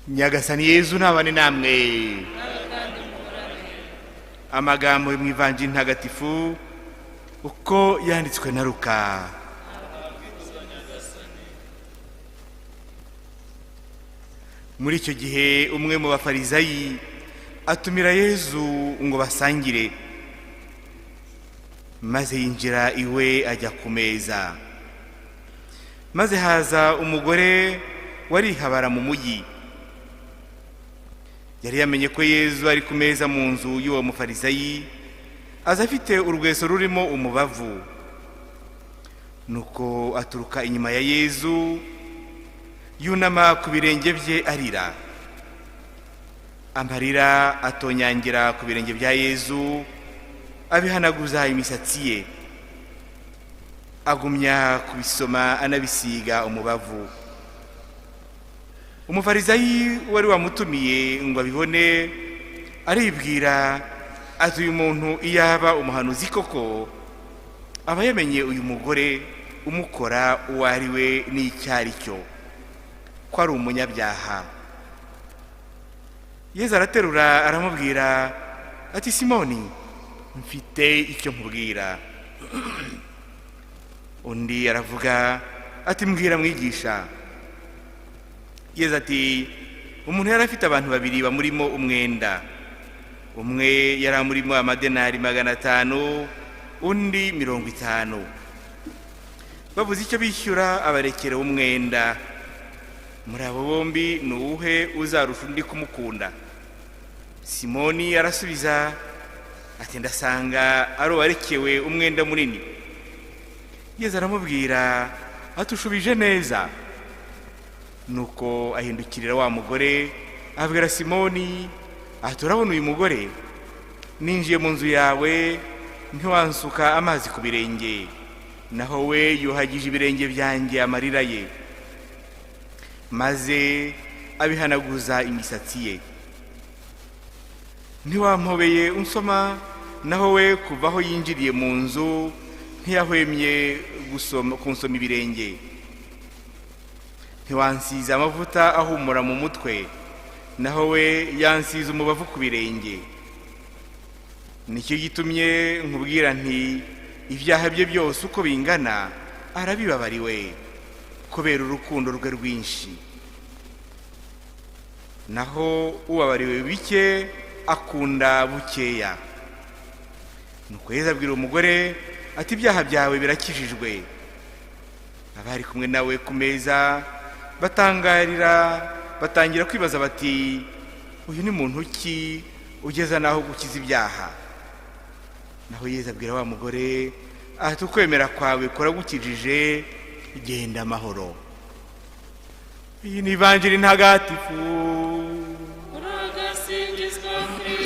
Nyagasani Yezu ntabane namwe. Amagambo yo mu Ivanjiri ntagatifu uko yanditswe na Luka. Muri icyo gihe umwe mu bafarizayi atumira Yezu ngo basangire, maze yinjira iwe ajya ku meza. Maze haza umugore warihabara mu mujyi. Yari yamenye ko Yezu ari ku meza mu nzu y'uwo mufarizayi, aza afite urweso rurimo umubavu. Nuko aturuka inyuma ya Yezu, yunama ku birenge bye arira. Amarira atonyangira ku birenge bya Yezu, abihanaguza imisatsi ye, agumya kubisoma anabisiga umubavu. Umufarizayi wari wamutumiye ngo abibone aribwira ati: uyu muntu iyaba umuhanuzi koko aba yamenye uyu mugore umukora uwo ari we n'icyo ari cyo, ko ari umunyabyaha. Yezu araterura aramubwira ati: Simoni, mfite icyo nkubwira. Undi aravuga ati: mbwira mwigisha. Yezu ati: umuntu yari afite abantu babiri bamurimo umwenda, umwe yari amurimo amadenari 500, undi 50. Babuze icyo bishyura abarekera umwenda. Muri abo bombi ni uwuhe uzarusha undi kumukunda? Simoni arasubiza ati: ndasanga ari uwarekewe umwenda munini. Yezu aramubwira ati: ushubije neza. Nuko ahindukirira wa mugore abwira Simoni ati: urabona uyu mugore? Ninjiye mu nzu yawe ntiwansuka amazi ku birenge, naho we yuhagije ibirenge byanjye amarira ye, maze abihanaguza imisatsi ye. Ntiwampobeye unsoma, naho we kuva aho yinjiriye mu nzu ntiyahwemye kunsoma ibirenge. Ntiwansize amavuta ahumura mu mutwe, naho we yansize umubavu ku birenge. Nicyo gitumye nkubwira nti ibyaha bye byose uko bingana arabibabariwe kubera urukundo rwe rwinshi. Naho ubabariwe bike akunda bukeya. Nuko Yezu abwira umugore ati: ibyaha byawe birakijijwe. Abari kumwe nawe ku meza batangira kwibaza bati: uyu ni muntu ki ugeza naho gukiza ibyaha? Naho Yezu abwira wa mugore ati: ukwemera kwawe kuragukijije, genda amahoro. Iyi ni Ivanjiri ntagatifu. Uragasingizwa Kristu.